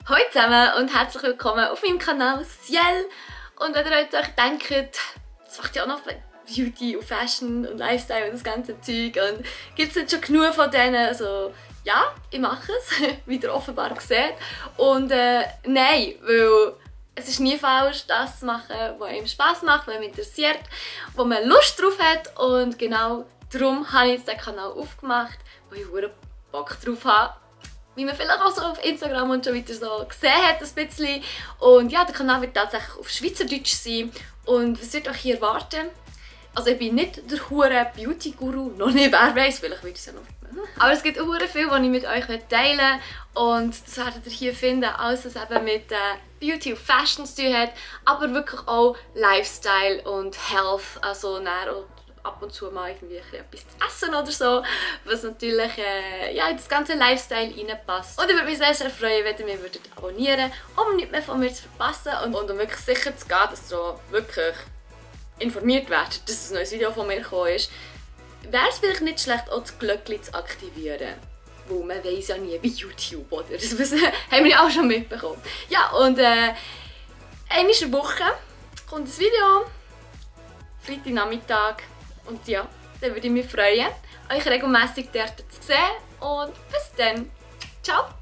Hallo zusammen und herzlich willkommen auf meinem Kanal Ciel. Und wenn ihr euch denkt, das macht ja auch noch Beauty und Fashion und Lifestyle und das ganze Zeug und gibt es nicht schon genug von denen? Also ja, ich mache es, wie ihr offenbar seht. Und nein, weil es ist nie falsch, das zu machen, was einem Spass macht, was einem interessiert, wo man Lust drauf hat. Und genau darum habe ich jetzt den Kanal aufgemacht, wo ich wirklich Bock drauf habe. Wie man vielleicht auch so auf Instagram und schon wieder so gesehen hat, ein bisschen. Und ja, der Kanal wird tatsächlich auf Schweizerdeutsch sein. Und was wird euch hier erwarten? Also ich bin nicht der hure Beauty-Guru, noch nicht, wer weiß, vielleicht wird es ja noch. Aber es gibt auch viel, was ich mit euch teilen will. Und das werdet ihr hier finden, alles was eben mit Beauty und Fashion zu tun hat, aber wirklich auch Lifestyle und Health, also ab und zu mal irgendwie etwas zu essen oder so, was natürlich ja, in das ganze Lifestyle reinpasst. Und ich würde mich sehr, sehr freuen, wenn ihr mich abonnieren würdet, um nichts mehr von mir zu verpassen und um wirklich sicher zu gehen, dass ihr wirklich informiert werdet, dass ein neues Video von mir gekommen ist. Wäre es vielleicht nicht schlecht, auch das Glöckchen zu aktivieren? Weil man weiss ja nie bei YouTube, oder? Das haben wir ja auch schon mitbekommen. Ja, und einmal in der Woche kommt ein Video, Freitagnachmittag. Und ja, dann würde ich mich freuen, euch regelmäßig dort zu sehen. Und bis dann. Ciao!